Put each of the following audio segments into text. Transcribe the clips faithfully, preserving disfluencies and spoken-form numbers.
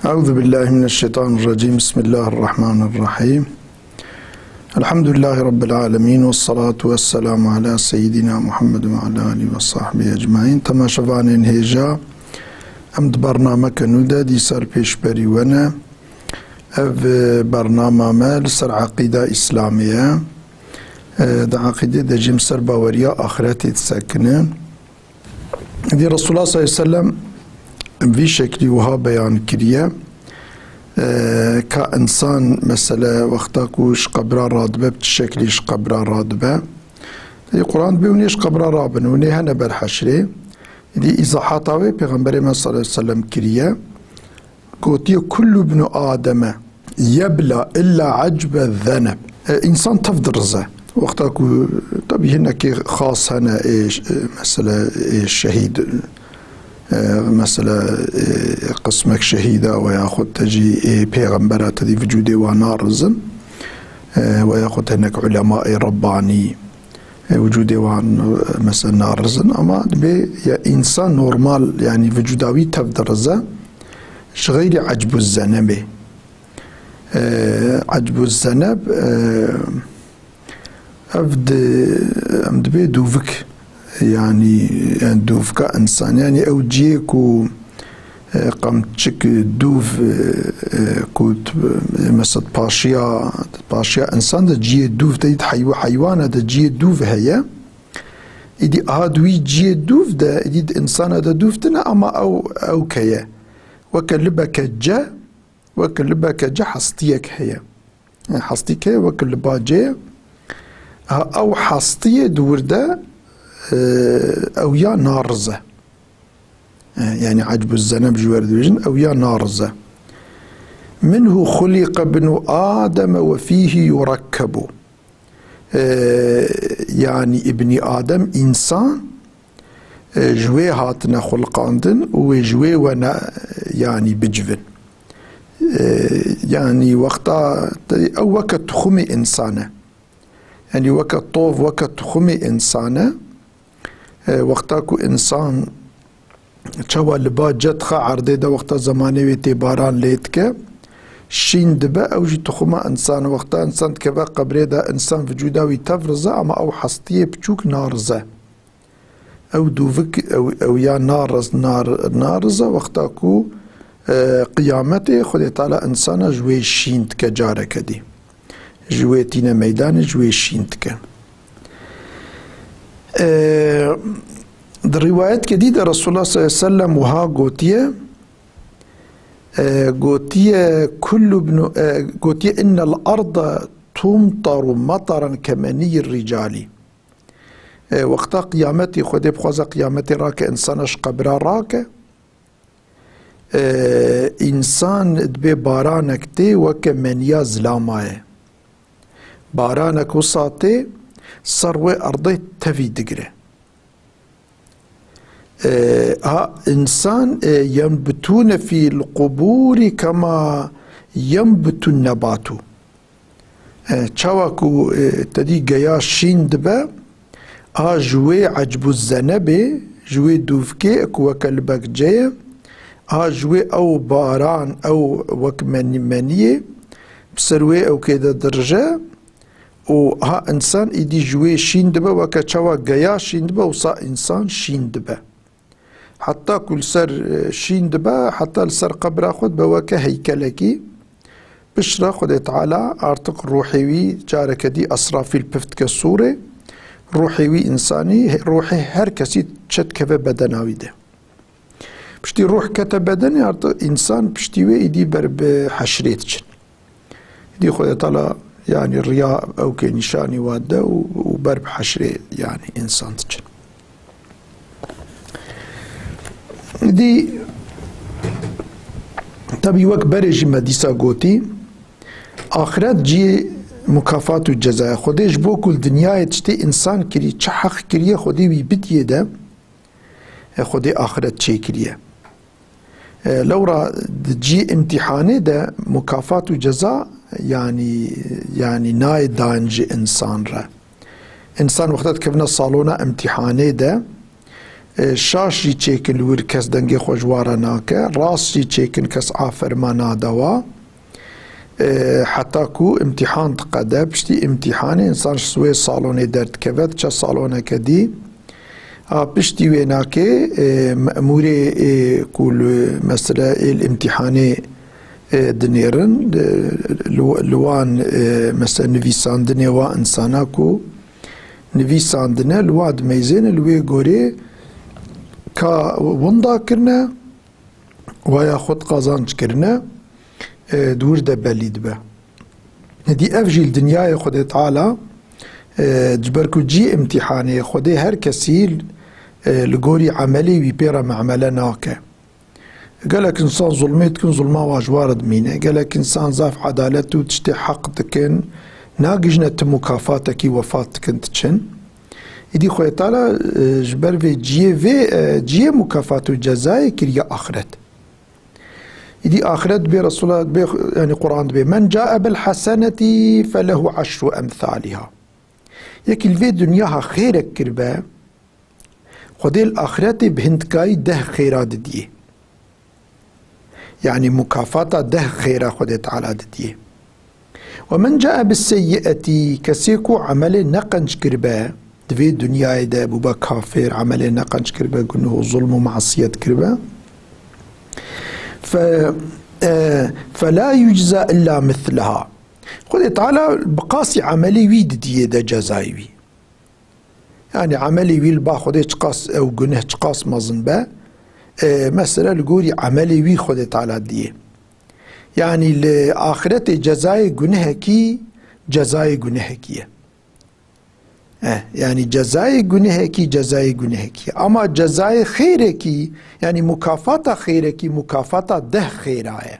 Euzu billahi mineşşeytanirracim. Bismillahirrahmanirrahim. Elhamdülillahi Rabbil alemin. Vessalatu vesselamu ala seyyidina Muhammed ve ala alihi ve sahbihi ecmaîn. Temaşevanên hêja, em di bernameke nû de dîsa li pêşberî we ne. Ev, e, bernama me li ser eqîda Îslamê ye. E, di eqîdê de jî em ser baweriya axiretê disekinin. Dî Resulullah sallallahu aleyhi ve sellem vî şeklî wiha beyan kiriye, e, ka insan, mesele, wexta ku ji qebra radibe, bi çi şeklî ji qebra radibe? Dî Quran dibê hûn ê ji qebra rabin, hûn ê hene ber heşrê. Dî îzahata wê Pêxemberê me sallallahu aleyhi ve sellem kiriye. Gotiye, "Kullu ibnu Ademe yebla illa ecbe zeneb." E, însan tev dirize. Wexta ku, tabî hinekê xas hene, ê, ş-, ê, mesele, ê, şehîd, e, mesele, ê, qismek şehîda we yaxud te jî ê pêxembera te dî vücudê wan narizin, e, we yaxud hinek ulemayê Rebbanî, e, vücudê wan, e, mesela narizin, ama dibê ya însan normal, yanî vücuda wî tev dirize, ji xeyrî ecbû zenebê. E, ecbû zeneb, e, ev di, em dibê dûvik, yanî, yanî dûvika însan, yanî ew cihê ku, e, qamçik dûv, e, e, ku t-, e, mesela paşiya, paşiya însan de cihê dûv de, heyw-, heywana de cihê dûv heye. Îdî aha di wî cihê dûv de, îdî di însana de dûv tine, ama ew, ew keye. Weke libeke ce, weke libeke ce hestiyek heye. E, hestîk heye, weke liba cê ye. Ha, ew hestiyê di wir de, e, ew ya narize. E, yanî ecbû zeneb ji wer dibêjin, ew ya narize. "Minhu xuliqa ibnu Ademe ve fîhî yurekkebu." E, yanî îbnî Adem, însan, e, ji wê hatine xulqandin û wê ji wê wene, yanî bicivin. E, yanî wexta te-, ew weke tuxumê însan e. Yanî weke tov, weke tuxumê însan e. E, wexta ku însan çawa li ba ce dixe erdê de, wexta zemanê wê tê baran lê dike, şîn dibe, ew jî tuxuma însan e. Wexta însan dikeve qebrê de, însan vücuda wî tev rize, ama ew hestiyê piçûk narize. Ew dûvik, ew, ew ya nariz-, nar-, narize, wexta ku, e, qiyametê Xwedê Teala însana ji wê şîn dike careke dî. Ji wê tîne meydanê, ji wê şîn dike. E, di rîwayetke dî de Resulullah sallallahu aleyhi ve sellem wiha gotiye, e, gotiye, "Kullu ibnu", e, gotiye, "Innel arda tumtaru mataran ke meniyir ricali." E, wexta qiyametê, Xwedê bixwaze qiyametê rake, însana ji qebra rake, e, însan dibê baranek tê weke meniya zilama ye. Baranek wisa tê, ser wê erdê tevî digire. E, ha, însan, e, yenbitûne fîl qubûrî kema yenbitûn nebatu. E, çawa ku, e, te dî geya şîn dibe, a ji wê ecbû zenebê, ji wê dûvkê ku weke libek cê ye, a ji wê ew baran, ew wek menî-, meniyê, bi ser wê ew kê de dirije û ha însan îdî ji wê şîn dibe, weke çawa geya şîn dibe, wisa însan şîn dibe. Heta ku li ser, e, şîn dibe, heta li ser qebra xwe dibe weke heykelekî. Piştre Xwedê Teala artık ruhê wî careke dî Esrafîl pif dike sûrê. Ruhê wî însanî, ruhê her kesî çetkeve bedena wî de. Piştî ruh kete bedenê, artık însan piştî wê îdî ber bi heşrê diçin. Dî Xwedê Teala, yanî riya ew kê nîşanî wa de û, û ber bi heşrê, yanî însan diçin. Dî, tabî wek berê jî me dîsa gotî, axiret cihê mukafat û cezaya. Xwedê ji bo ku li dinyayê tiştê însan kirî, çi heq kiriye Xwedê wî bidiyê de, e, Xwedê axiret çêkiriye. E, lewra di cî îmtîhanê de mukafat û ceza, yanî, yanî nayê dan ji însan re. Însan wexta dikevine salona îmtîhanê de, E, şaş jî çêkin li wir kes dengê xwe ji wa re nake, rast jî çêkin kes a ferma nade wa. E, heta ku îmtîhan diqede, piştî îmtîhanê însan ji wê salonê derdikeve, diçe saloneke dî. A piştî wê nake, e, memûrê, e, ku li, mesele ê li îmtîhanê, e, dinêrin, e, li, li wan, e, mesele nivîsandinê wa însana ku nivîsandine, li wa dimeyzêne, li wê gorê ka winda kirine, wa ya xwe qazanc kirine, e, di wir de belî dibe. Êdî ev jî li dinyayê Xwedê Teala, e, ji ber ku cî îmtîhanê Xwedê her kesî, e, li gorî emelê wî pê re muamele nake. Gelek însan zulmê dikin, zulma wa ji wa re dimîne. Gelek însan zaf edalet û tiştê heq dikin, nagihîjine ti mukafatekî, wefat dikin, diçin. Îdî Xwedê Teala, e, ji ber vê ciyê vê, e, ciyê mukafat û cezayê kiriye axiret. Îdî axiret dibê Resulullah dibê, yanî Quran dibê, "Men cae bil haseneti felehu eşru emsaliha." Yekî li vê dinya ha xêrek kiribe, Xwedê li axiretê bi hindikayî deh xêra didiyê. Yanî mukafata deh xêra Xwedê Teala didiyê. "Ve men cae bis seyyi'eti", kesê ku emelê neqenc kiribe, di vê dinyayê de bûbe kafir, emelê neqenc kiribe, gunuh û zulm û masiyet kiribe. Fe, e, "Fe la yucza illa mislaha." Xwedê Teala bi qasî emelê wî didiyê de cezayê wî. Yanî emelê wî li ba Xwedê çiqas ew guneh çiqas mezin be, e, mesela li gorî emelê wî Xwedê Teala diyê. Yanî li axiretê cezayê gunehekî, cezayê gunehekî ye. Eh, yanî cezayê gunehekî, cezayê gunehekî ye. Ama cezayê xêrekî, yanî mukafata xêrekî, mukafata deh xêra ye.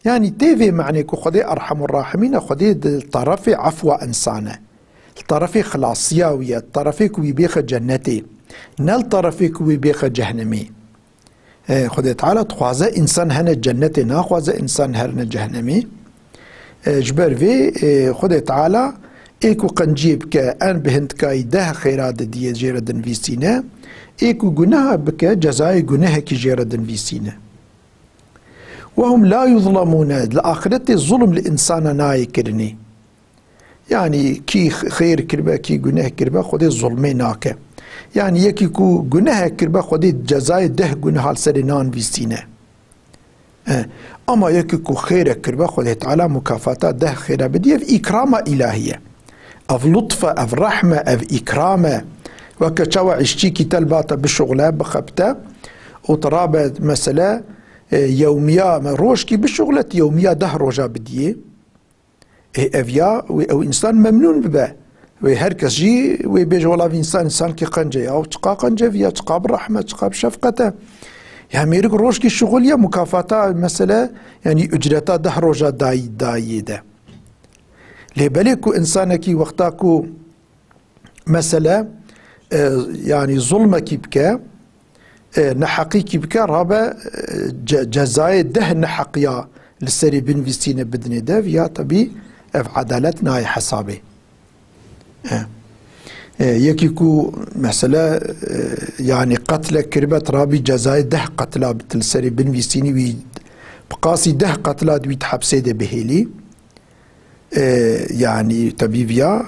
Yanî tê vê manê ku Xwedê Erhemur Rahimîn e, Xwedê di terefê efwa însan e. Li terefê xilasiya wî ye, terefê ku wî bêxe cennetê. Ne li terefê ku wî bêxe cehnemê. E, Xwedê Teala dixwaze însan hene cennetê, naxwaze însan herine cehnemê. E, ji ber vê, e, Xwedê Teala ê ku qenciyê bike, en bi hindikayî deh xêra didiyê jê re dinivîsîne, ê ku guneha bike, cezayê gunehekî jê re dinivîsîne. "Ve hum la yuzlamûne", li axiretê zulm li însana nayê kirinê. Yanî kî xêr kiribe, kî guneh kiribe, Xwedê zulmê nake. Yanî yekî ku gunehek kiribe, Xwedê cezayê deh guneha li serê nanivîsîne. E, ama yekî ku xêrek kiribe, Xwedê Teala mukafata deh xêra bidî, ev îkrama îlahî ye. Ev lutf e, ev rehm e, ev îkram e. Weke çawa îşçîkî te li ba te bişuxle, bixebite û tu rabe, mesele, e, yewmiya me rojkî bişuxlet, yewmiya deh roja bidiyê. Ê, ev ya, wê ew însan memnûn bibe. Wê her kes jî wê bêje, "Wela vî însan, însankî qenc e ya, çiqa qenc e vî ya, çiqa bi rehme, çiqa bi şefqet e." Ya mêrik rojkî şixuliye mukafata, mesele, yanî ucreta deh roja dayî, dayiyê de. Lê belê ku însanekî wexta ku mesele, e, yanî zulmekî bike, e, neheqîkî bike, rabe, e, ce-, cezayê deh neheqiya li serê binivîsîne bidinê dev, ya tebî ev edalet nayê hesabê. E, e, yekî ku mesele, e, yanî qetlek kiribe, rabî cezayê deh qetla bi til serê binivîsînî wî bi qasî deh qetla di wî di hepsê de bihêlî. E, yanî tebî viya,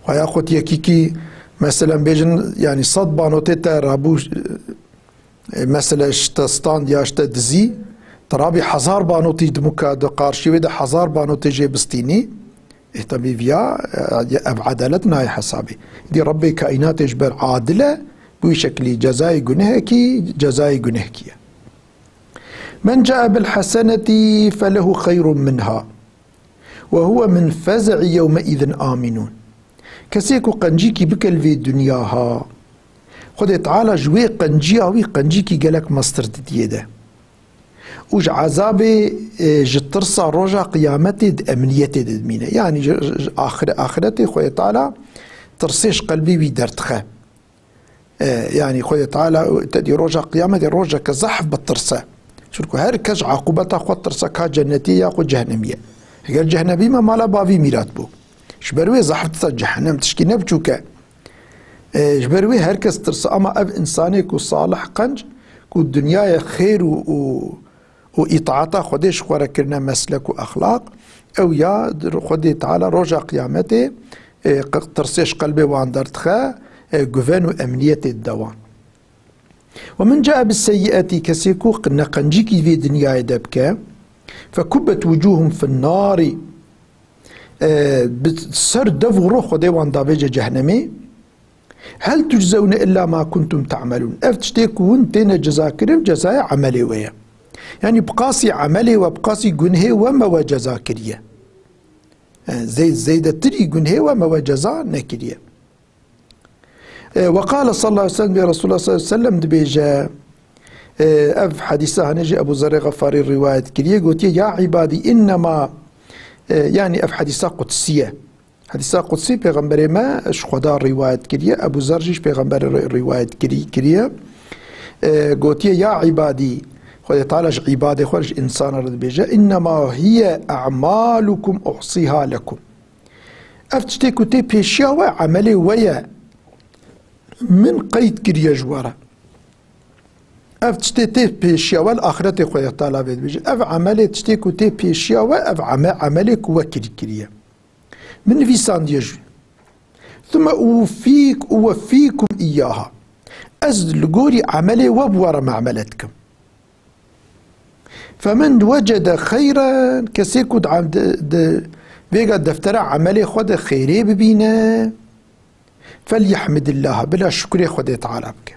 xwe ya xwe yekîkî, meselen bêjin, yanî sed banotê te rabû, e, mesele ji te stand ya ji te dizî, te rabî hezar banotî di muka, di qarşî wê de hezar banotê jê bistînî. E, tebî viya, e, ev edalet nayê hesabê. Dî Rebbê kaînatê ji ber adil e, bi wî şeklî cezayê gunehekî, cezayê gunehkî ye. "Men cae bil haseneti felehu xeyrun minha. Ve huve min fez'i yewmeîzin amînûn." Kesê ku qencîkî bike li vê dinya ha, Xwedê Teala ji wê qenciya wî qencîkî gelek mestir didiyê de. Û ji ezabê, e, ji tirsa roja qiyametê di emniyetê de dimîne. Yanî ji, ji, ji axire-, axiretê Xwedê Teala tirsê ji qelbê wî derdixe. E, yanî Xwedê Teala te dî roja qiyametê rojeke zehf bi tirs e. Çunku her kes ji aqubeta xwe tirse, ka cennetî ye ya xwe cehnemî ye. Eger cehnemî me, mala bavî mîrat bû. Ji ber wê zehf disa cehennem tişkî ne biçûk e. E, ji ber wê her kes tirse, ama ev însanê ku salih qenc, ku dinyayê xêr û, û, û îtaata Xwedê ji xwe re kirine meslek û exlaq, ew ya Xwedê Teala roja qiyametê, e, q-, tirsê ji qelbê wan derdixe, e, guven û emniyetê dide wan. Ve men cae bis seyyiati, kesê ku neqencîkî vê dinyayê de bike, fekubbet wucuhum fin nari, e, bi ser dev û roh Xwedê wan davêje cehnemê, hel tuczewne illa ma kuntum ta'melun. Ev tiştê ku hûn têne cezakirin, cezaya emelê we ye. Yanî bi qasî emelê we, bi qasî gunhê we me we ceza kiriye. E, zey-, zeydetirî gunhê we me we ceza nekiriye. E, ve qale sallallahu aleyhi ve sellem, ve Resulullah sallallahu aleyhi ve sellem dibêje, e, ev hedîsa hanê jî Ebu Zerê Xefarî rîwayet kiriye, gotiye, "Ya ibadî, innema", e, yanî ev hedîsa qudsî ye. Hedîsa qudsî Pêxemberê me ji Xweda rîwayet kiriye, Ebu Zer jî ji Pêxemberê rî-, rîwayet kirî-, kiriye. E, gotiye, "Ya ibadî", Xwedê Teala ji îbadê xwe, ji însana re dibêje, "Innema hiye a'malukum uhsiha lekum." Ev tiştê ku tê pêşiya we, emelê we ye. Min qeyd kiriye ji we re. Ev tiştê tê pêşiya we, li axretê Xwedê Teala vê dibêje. Ev emelê tiştê ku tê pêşiya we, ev eme-, emelê ku we kirî kiriye. Min nivîsandiye jî. Thumme uweffîk-, uweffîkum îyyaha. Ez li gorî emelê we bi we re muamele dikim. Femen wecede xeyren, kesê ku di, di, di vêga deftera emelê xwe de xêrê bibîne, felyehmidillah, bila şukurê Xwedê Teala bike.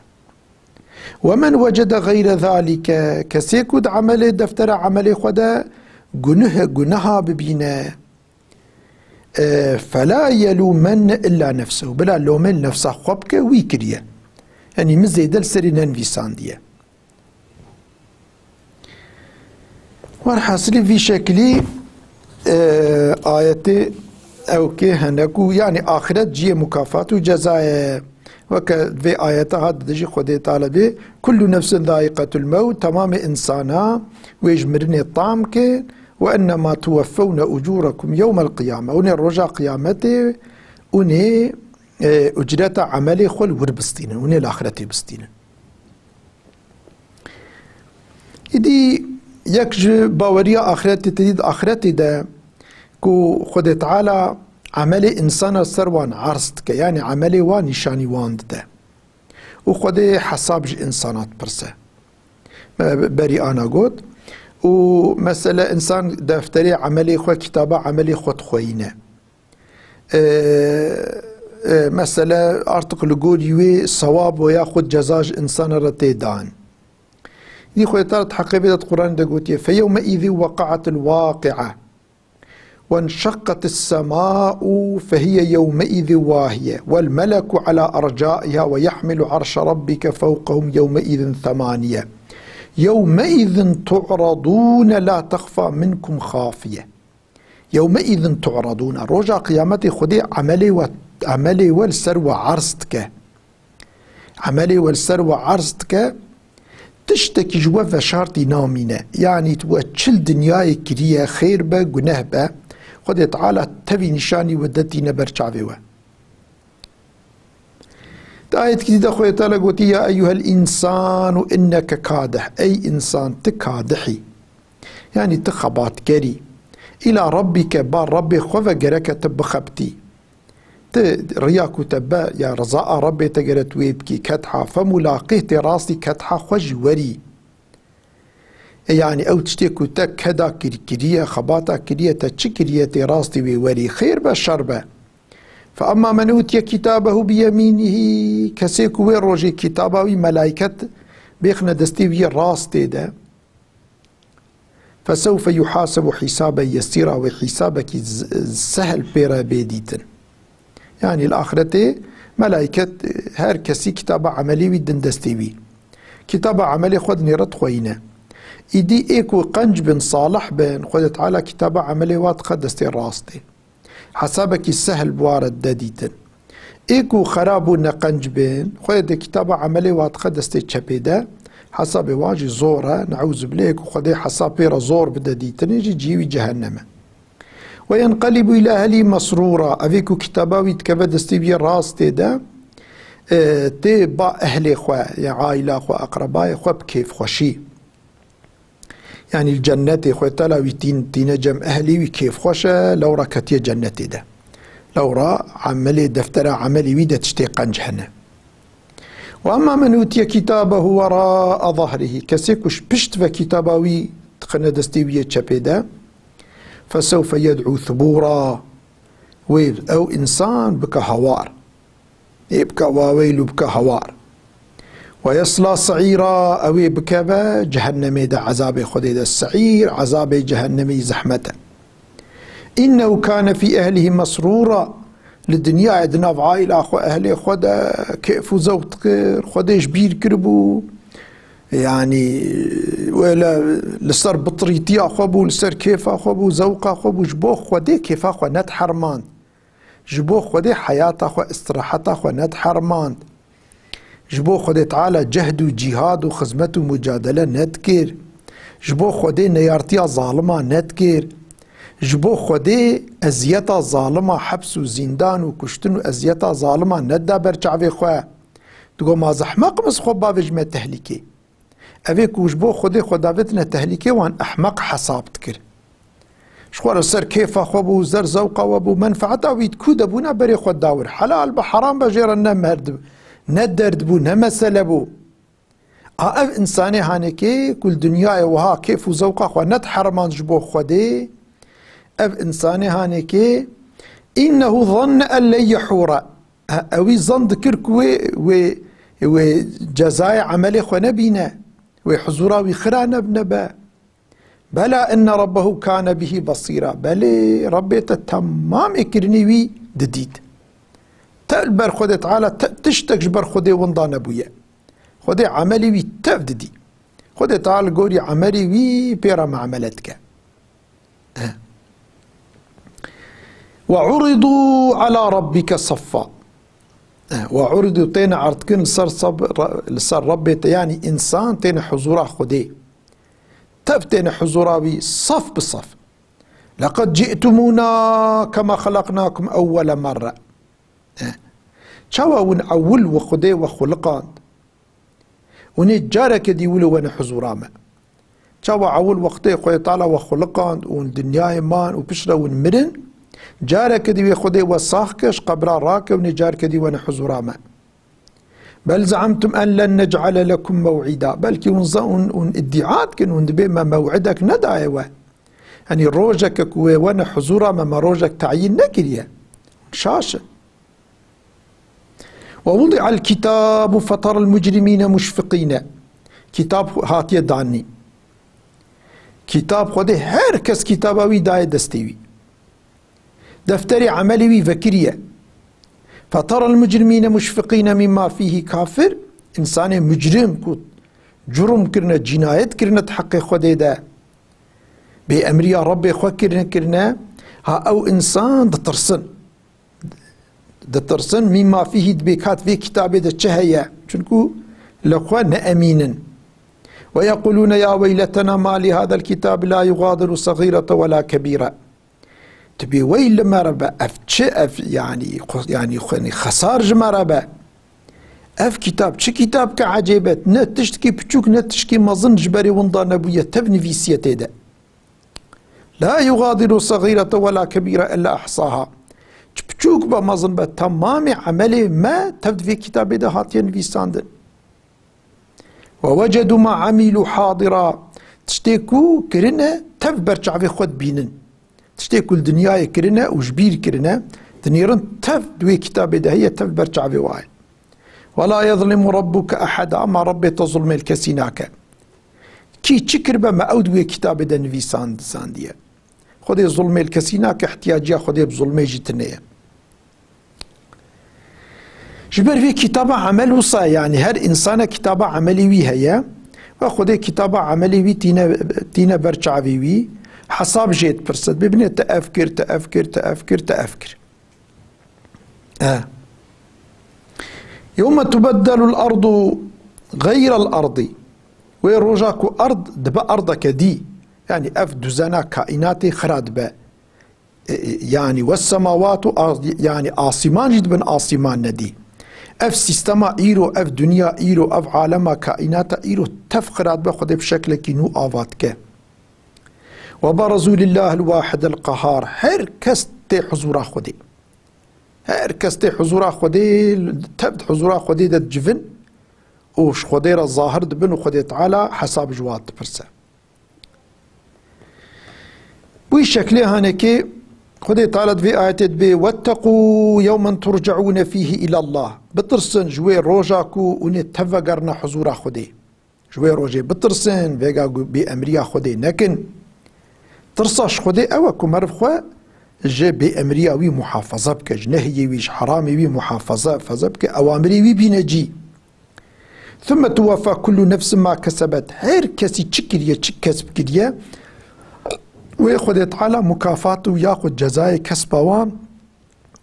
Ve men wecede xeyre zalike, kesê ku di emelê, deftera emelê xwe de gunuh, gunaha bibîne, e, fela yelûmenne illa nefsehu, bila lomê li nefsa xwe bike, wî kiriye. Yanî min zêde li serî nenivîsandiye. Werhasilî vî şekilî, e, ayetê ew kê hene ku, yanî axiret cihê mukafat û ceza ye. Weke vê ayete hat dide jî Xwedê Teala bê, "Kullu nefsin zaiqetul mewt", temamê însana wê ji mirinê tam ke, "Ve ennema tuweffewne ucûrekum yewmel qiyame", hûn ê roja qiyametê, hûn ê, e, ucreta emelê xwe li wir bistînin, hûn ê li axiretê bistînin. Îdî yek ji baweriya axiretê, te dî di axiretê de ku Xwedê Teala emelê însana ser wan erz dike, yanî emelê wan nîşanî wan dide. Û Xwedê hesab ji însana dipirse. Me berî ana got. Û mesele însan defterê emelê xwe, kitaba emelê xwe dixweyîne. E, e, mesele artık li gorî wê sewab we ya xwe ceza ji însana re tê dan. Dî Xwedê Teala di heqê vê de di Qur'anê de gotiye, "Fe yewme îzî weqa'atil waqi'a. Wenşeqqatis sema'u fehiye yewme îzî wahiye. Wel meleku ala ercaiha ve yahmilu arşe rabbike fewqehum yewme îzin semaniye. Yewme îzin tu'radûne la texfa minkum xafiye." Yewme îzin tu'radûne. Roja qiyametê Xwedê emelê we, emelê we li ser we erz dike. Emelê we li ser we erz dike, tiştekî ji we veşartî namîne. Yanî tu we çi li dinyayê kiriye, xêr be, guneh be, Xwedê Teala tevî nîşanî we detîne ber çavê we. Di ayetkî dî de Xwedê Teala gotî, "Ya eyyuhel însanu inneke kadih." Ey însan, tu kadihî. Yanî tu xebatkerî. Îla rabbike, ba Rabbê xwe ve gereke tu bixebitî. Tu riya ku te be, ya rizaa Rabbê te gere tu wê bikî, ketha, femulaqîh, tê rastî ketha xwe jî werî. E, yanî ew tiştê ku te keda kir-, kiriye, xebata kiriye, te çi kiriye, tê rastî wê werî, xêr be, şer be. Fe emma men utiye kitabehu bi yemînihî, kesê ku wê rojê kitaba wî melayket bêxine destê wî yê rastê de, fesewfe yuhasebu hisaben yesîra, wê hîsabekî z-, sehel pê re bê dîtin. Yanî li axiretê melayket her kesî kitaba emelî wî din destê wî. Kitaba emelê xwe dinêre dixweyîne. Îdî ê ku qenc bin, salih bin, Xwedê Teala kitaba emelê wa dixe destê rastê. Hesabekî sehil bi wa re dide dîtin. Ê ku xerab û neqenc bin, Xwedê kitaba emelê wa dixe destê çepê de, hesabê wan jî zor e, neûzubillah, ê ku Xwedê hesab pê re zor bide dîtinê jî cihê wî cehennem e. Ve yenqelîbu îlâ ehlî mesrûra, evê ku kitaba wî dikeve destê wî yê rastê de, E, tê ba ehlê xwe, ya aîla xwe, eqrebayê xwe bi kêfxweşî. Yanî li cennetê xwe tela wî tîn-, tîne cem ehlî wî kêfxweş e, lewra ketiye cennetê de. Lewra emelê, deftera emelî wî de tiştê qenc hene. Ve emmâ men utiye kitabehu wera'a zahrihî. Kesê ku ji pişt ve kitaba wî dixine destê wî yê çepê de, fesewfe yed'û thubûra. Wê ew însan bike hawar. Ê bike waweyl û bike hawar. Ve yesla se'îra, ew ê bikeve cehennemê de, ezabê Xwedê de. Se'îr, ezabê cehennemî zehmet e. Înnehu kâne fî ehlihî mesrûra. Li dinyayê di nav aîla xwe, ehlê xwe de kêf û zewq dikir, Xwedê ji bîr kiribû. Yanî, wê li, li ser bitirîtiya xwe bû, li ser kêfa xwe bû, zewqa xwe bû, ji bo Xwedê kêfa xwe nedihermand. Ji bo Xwedê heyata xwe, istiraheta xwe nedihermand. Ji bo Xwedê Teala cehd û cîhad û xizmet û mucadele nedikir. Ji bo Xwedê neyartiya zalima nedikir. Ji bo Xwedê eziyeta zalima, heps û zîndan û kuştin û eziyeta zalima nedida ber çavê xwe. Digo, ma ez ehmeq im, ez xwe bavêjime tehlîkê. Evê ku ji bo Xwedê xwe davêtine tehlîkê, wan ehmeq hesab dikir. Ji xwe re ser kêfa xwe bû, ser zewqa we bû, menfeeta wî di ku de bûna berê xwe dawir. Helal be, heram be, jê re ne merd, ne derd bû, ne mesele bû. A ev însanê hanekê ku li dinyayê wiha kêf û zewqa xwe nedihermand ji bo Xwedê, ev însanê hanekê, înnehu zanne en len yehûre. E, ewî zan dikir ku wê, wê, wê cezayê emelê xwe nebîne, wê huzûra wî xira neb-, nebe. Bela inne rabbehu kâne bihî basîra. Belê, Rabbê te temamê kirinê wî didît. Te li ber Xwedê Teala te-, tiştek ji ber Xwedê winda nebûye. Xwedê emelê wî tev didî. Xwedê Teala li gorî emelê wî pê re muamele dike. Ve uridû ala rabbike saffa. Ve uridû, têne erdkin li ser sab-, li ser Rabbê te, yanî însan têne huzûra Xwedê. Tev têne huzûra wî saf bi saf. Leqed ci'tumûna kema xelaqnakum ewwele merre. Çawa hûn ewil we Xwedê we xuliqand? Hûn ê careke dî wilo wene huzûra me. Çawa ewil wextê Xwedê Teala we xuliqand û hûn dinyayê man û piştre hûn mirin, careke dî wê Xwedê we sax ke, ji qebra rake, hûn ê careke dî wene huzûra me. Bel ze'emtum en len nec'ale lekum mew'ida. Belkî hûn za-, hûn, hûn îdîa dikin, hûn dibê me mew'idek nedaye we. Yanî rojeke ku wê wene huzûra me, me rojek teyîn nekiriye. Hûn şaş in. Ve wudi'el kitabu feterel mucrimîne muşfiqîne. Kitab hatiye danî. Kitab Xwedê, her kes kitaba wî daye destê wî. Defterê emelê wî vekiriye. Feterel mucrimîne muşfiqîne mimma fîhî, kafir, însanê mucrim ku curum kirine, cînayet kirine di heqê Xwedê de, bêemriya Rabbê xwe kirine, kirine, ha ew însan ditirsin. Ditirsin, mîma fîhî, dibê kat vê kitabê de çi heye? Çunku li xwe ne emîn in. Ve yequlûne ya weyletena ma lî hadel kitab la yugadiru saxîrete wela kebîre. Dibê wey li me re be, ev çi, ev yanî, xwe-, yanî xwe-, yanî xesar ji me re be. Ev kitab çi kitabke ecêb e? Ne tiştkî piçûk ne tiştkî mezin ji berê winda nebûye, tev nivîsiye tê de. La yugadiru saxîrete wela kebîre illa ehsaha. Çi piçûk be mezin be, temamê emelê me tev di vê kitabê de hatiye nivîsandin. Ve wecedû ma emîlû hadira. Tiştê ku kirine tev ber çavê xwe dibînin. Tiştê ku li dinyayê kirine û ji bîr kirine, dinêrin tev di wê kitabê de heye, tev ber çavê we ye. Ve la yezlimu rabbuke eheda, ama Rabbê te zulmê li kesî nake. Kî çi kiribe me ew di wê kitabê de nivîsand-, zandiye. Xwedê zulmê li kesî nake, ihtiyaciya Xwedê bi zulmê jî tune ye. Ji ber vê kitaba emel wisa, yanî her însane kitaba emelê wî heye ve Xwedê kitaba emelê wî tîne, tîne ber çavê wî, hesab jê dipirse, bibîne te ev kir, te ev kir, te ev kir, te ev kir. E. Yewme tubeddelul ardu xeyrel ardi. Wê roja ku erd dibe erdeke dî. Yanî ev duzena kaînatê xira dibe. E, e, yanî wes semawatu, a-, yanî asîman jî dibin asîman nedî. Ev sîstema îro, ev dinya îro, ev alema kaînata îro tev xira dibe, Xwedê bi şeklekî nû ava dike. Ve berezu lillahil wahidil qehar. Her kes tê huzura Xwedê. Her kes tê huzura Xwedê, tev di huzura Xwedê de dicivin û ji Xwedê re zahir dibin û Xwedê Teala hesab ji wan dipirse. Bi wî şeklê hanekê Xwedê Teala di vê ayetê dibê, "Wetteqû yewmen turceûne fîhî îlallah." Bitirsin ji wê roja ku hûn ê tev vegerine huzura Xwedê. Ji wê rojê bitirsin, vêga ku bêemriya Xwedê nekin. Tirsa ji Xwedê ew e ku meriv xwe ji bêemriya wî muhafaza bike, ji nehiyê wî, ji heramê wî muhafaza, faza bike, ewamirê wî bîne cî. Thumme tuweffa kullu nefsin ma kesebet. Her kesî çi kiriye, çi kesb kiriye, wê Xwedê Teala mukafat û yaxud cezayê kesba wan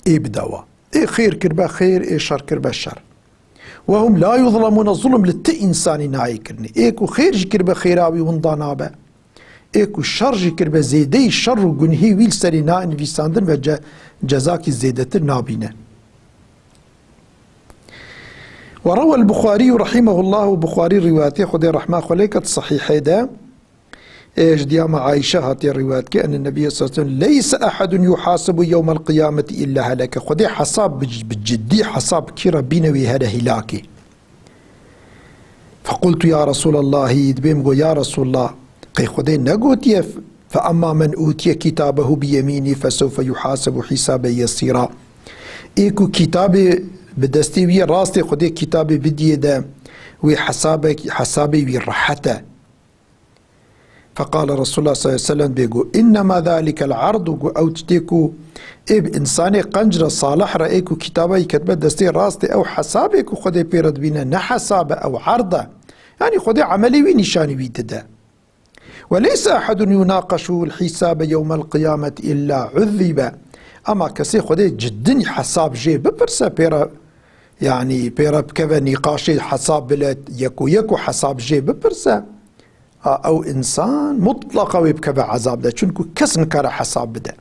ê bide wa. Ê xêr kirbe xêr, ê şer kirbe şer. Ve hum la yuzlemûne, zulm li ti însanî nayê kirinê. Ê ku xêr jî kirbe xêra wî winda nabe. Ê ku şer jî kirbe zêdeyî şer û gunhî wî li serî nayê nivîsandin ve ce-, cezakî zêdetir nabîne. Ve rewel Buxarî rahimehullah, û Buxarî rîwayetê, Xwedê rehma xwe lê ket, sehîhê de, ê, ji diyama Ayşe hatiye rîwayet ke, enne Nebiyye sallallahu aleyhi ve sellem, "Leyse ehedun yuhasebu yewmel qiyameti illa heleke." Xwedê hesab bi, bi ciddî hesab kî re bîne wî here hîlakê. Fequltu ya Resulallahî, dibê min got, ya Resulallah, qey Xwedê negotiye, "Fe emma men utiye kitabehu bi yemînî fesewfe yuhasebu hisabe yesîra." Ê ku kitabê bi destê wî yê rastê Xwedê kitabê bidiyê de, wê hesabek-, hesabê wî rehet e. Feqale Resulullah sallallahu aleyhi ve sellem, bê got, "Innema zalikel ardu," got, ew tiştê ku ê bi insanê qenc re, salih re, ê ku kitaba yî ketibe destê rastê, ew hesabê ku Xwedê pê re dibîne, ne hesab e, ew erd e. Yanî Xwedê emelê wî nîşanî wî dide. "Ve leyse ehedun yunaqeşul hisabe yewmel qiyameti illa uzzibe." Ama kesê Xwedê ciddî hesab jê bipirse, pê re, yanî pê re bikeve nîqaşê hesab bile, yeko yeko hesab jê bipirse, ha, ew însan mutlaqa wê bikeve ezab de, çunku kes nikare hesab bide.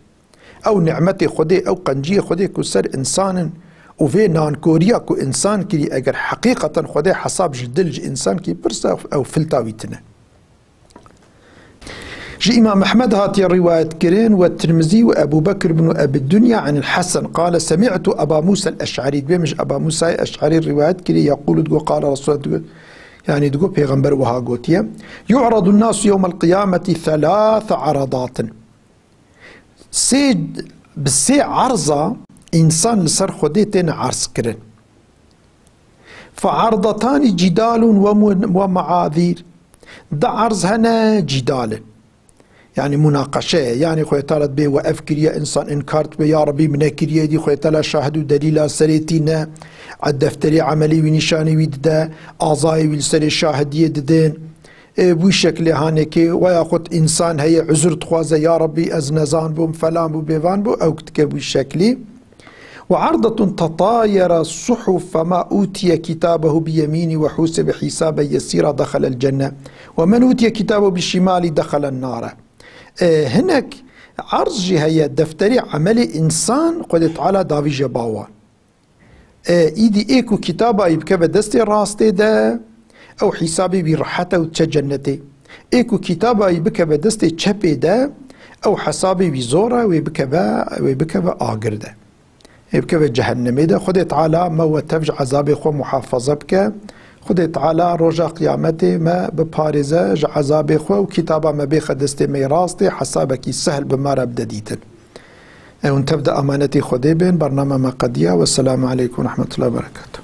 Ew nimetê Xwedê, ew qenciyê Xwedê ku ser însan in û vê nankoriya ku însan kirî, eger heqîqeten Xwedê hesab ji dil ji însan kî pirse, ew filta wî tine. Ji Îmam Ehmed hatiye rîwayet kirin, we Tirmizî û Ebu Bekr bin Ebi Dunya anil Hesen qale, semi'tu Eba Musa el-Eş'arî, dibê min ji Eba Musayê Eş'arî rîwayet kirî, yekulu, digo, qale Resulullah, digo, yanî digo, Pêxember wiha gotiye, "Yu'radu nasu yewmel qiyameti thelâthe aradatin." Sê, bi sê arza însan li ser Xwedê têne arz kirin. Fe ardatani cidalun ve mu-, ve maazîr. Di arz hene cidal in. Yanî munaqeşe ye. Yanî Xwedê Teala dibê we ev kiriye, însan înkar dibe, ya Rebî min nekiriye, dî Xwedê Teala şahid û delîla serê tîne, e, defterê emelî wî nîşanî wî dide, azayê wî li serê şahidiyê didin. Ê, bu şeklê hanekê, veya xwe însan heye, uzur dixwaze, ya Rebî, ez nezan bûm, felan bû, bêvan bû, ew dike bu şeklî. Ve ardetun tetayere suhuf, fema utiye kitabehu bi yemînî ve husibe hisabe yesîra dexelel cenne. Ve men utiye kitabehu bi şimalî dexelen nare. Ê, hinek arz jî heye, defterê emelê însan Xwedê Teala davîje bawan. E, îdî ê ku kitaba wî bikeve destê rastê de, ew hîsabê wî rehet e û diçe cennetê. Ê ku kitaba wî bikeve destê çepê de, ew hesabê wî zor e, wê bikeve, wê bikeve agir de. Ê bikeve cehennemê de. Xwedê Teala me we tev ji ezabê xwe muhafaza bike. Xwedê Teala roja qiyametê me biparêze ji ezabê xwe û kitaba me bêxe destê me yê rastê, hesabekî sehl bi me re bide dîtin. Ew hûn tev di amanetê Xwedê bên, bername me qediya. Wesselamu aleykum ve rahmetullahi ve berekatuh.